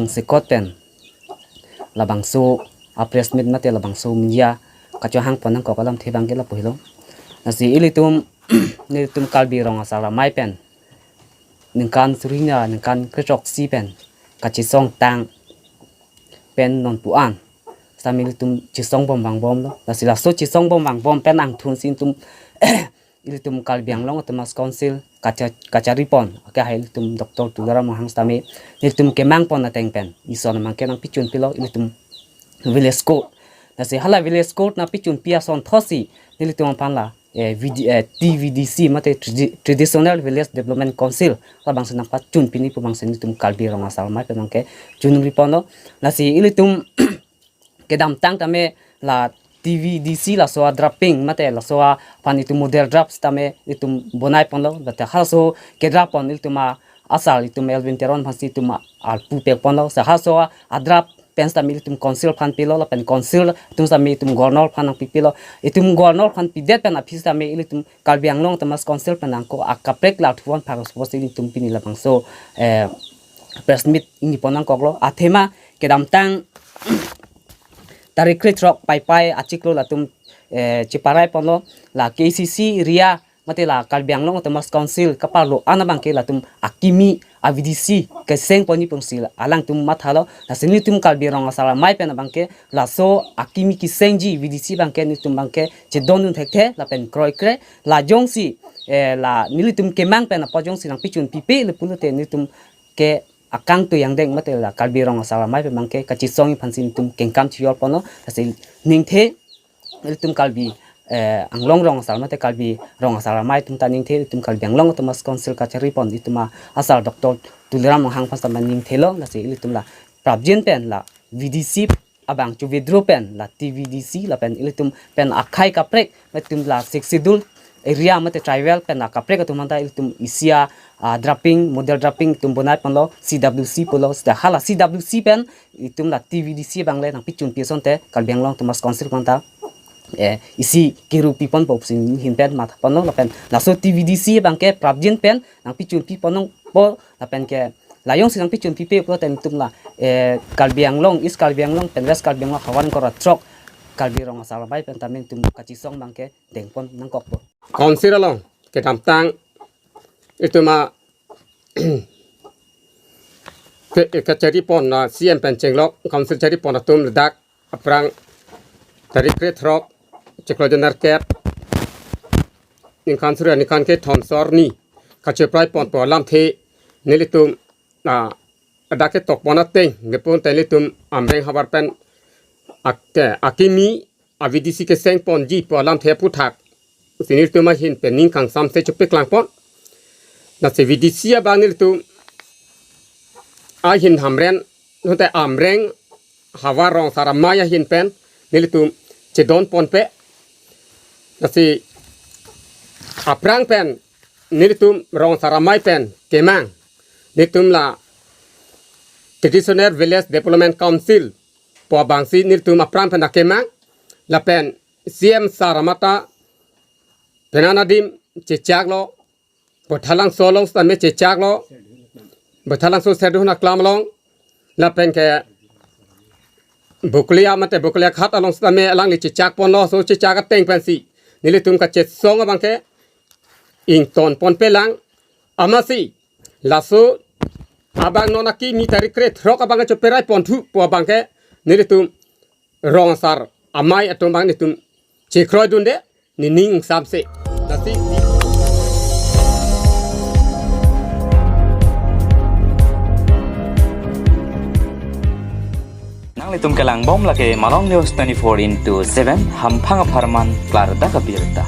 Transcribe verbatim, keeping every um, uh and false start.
Sekot pen labangso a press meet mate labangso media kachohang pon nangkok alamthe abangke lapu helo. Lasi ilitum, nelitum Karbi Rong Asar Amei pen ningkan suri hini, ningkan krethrok isi pen kachesong tang pen non pu-an sitame ilitum chesong bom vangbomlo. Lasi laso chesong bom vangbom pen angthunsi ilitum, ilitum Karbi Anglong Autonomous Council kacha-, kachari pon, okay, hai ilitum Doctor Tuliram Ronghang sitame ilitum kemang pon ateng pen ison amang ke nangpichun pilo ilitum village court. Lasi hala village court nangpichun pi ason thotsi nelitum aphan la, eh, V D, eh, T V D C mate Tradi-, Traditional Village Development Council labangsi nangpachun pini pu abangsi nelitum Karbi Rong Asar Amei pen abangke chunri ponlo. Lasi ilitum kedamtang tame la T V D C laso a drafting mate laso aphan itum model draft sitame itum bonai ponlo, mate halaso ke draft pon ilitum a asar itum Elwin Teron aphansi itum a arpu pek ponlo. Lasi halaso a draft pen sitame ilitum council aphan pilo, lapen council atum sitame itum governor aphan nangpipilo. Itum governor aphan pidet pen aphi sitame ilitum Karbi Anglong Autonomous Council pen angko akaprek la thuan phak suppose ilitum pini labangso, eh, press meet ingni pon nangkoklo. Athema kedamtang tarik krethrok Paipai achiklo latum, eh, cheparai ponlo, la K C C area mate la Karbi Anglong Autonomous Council kaparlo an abangke latum akimi a V D C keseng ponji pusi alangtum mathalo. Lasi nelitum Karbi Rong Asar Amei pen abangke laso akimi kesengji V D C abangke nelitum abangke chedondun thekthe lapen kroikre, la jongsi, eh, la nelitum kemang pen apot jongsi nangpichun pipe le pulote nelitum ke akangtui angdeng mate la Karbi Rong Asar Amei pen abangke kachesongji aphansi nelitum kengkam chijor ponlo. Lasi ningthe ilitum Karbi, eh, Anglong Rong Asar mate Karbi Rong Asar Amei atum ta ningthe, ilitum Karbi Anglong Autonomous Council kachari pon itum a asar Doctor Tuliram Ronghang aphan sitame ningthelo. Lasi ilitum la prapjin pen la V D C abang chu withdraw pen la T V D C lapen ilitum pen akhei kaprek, itum la Sixth Schedule area mate tribal pen akaprek atum aphanta ilitum isi a, ah, drafting, model drafting itum bonai ponlo, C W C pulo. Seta hala C W C pen itum la T V D C abang le nangpichun pi asonte Karbi Anglong Autonomous Council aphanta, eh, isi kiru pi ponpo pusi ahin pen matha ponlo, lapen laso T V D C abangke prapjin pen nangpichun pi pon nangpo, lapen ke la jongsi nangpichun pipe pulote itum la, eh, Karbi Anglong, East Karbi Anglong pen West Karbi Anglong havar ingkoi ra throk Karbi Rong Asar Amei pen tame itum kachesong abangke dengpon nangkokpo. Council along kedamtang itum a ke, kachari pon na C M pen chenglok council chari pon atum ladak aphrang tarik krethrok chiklo January kep ningkan suri ningkan kethom sor ni kacheparai ponpo alamthe nelitum, ah, ladak ketok pon ateng nepon te nelitum Amreng havar pen ak-, akimi a V D C keseng ponji pu alamthe aphuthak si nelitum ahin pen ning kangsamse chepeklang pon. Lasi V D C abang nelitum ahin Hamren, nonte Amreng havar Rong Asar Amei ahin pen nelitum chedon ponpe. Lasi aphrang pen nelitum Rong Asar Amei pen kemang, nelitum la Traditional Village Development Council pu abangsi nelitum aphrang pen akemang, lapen C M sir amata penang adim chechaklo, Baithalangso along sitame chechaklo, Baithalangso Serdihun Aklam along, lapen ke Bokolia mate Bokolia Ghat along sitame alangli chechak ponlo, laso chechak ateng pensi nelitum kachesong abangke ington ponpe lang, amatsi laso abang non akimi tarik krethrok abangke cheparai ponthu pu abangke nelitum Rong Asar Amei atum abang nelitum chekroidunde, nening ingsamse. Lasi nanglitum kelangbom lake Malong News twenty-four into seven, hamphang apharman klardak abirta.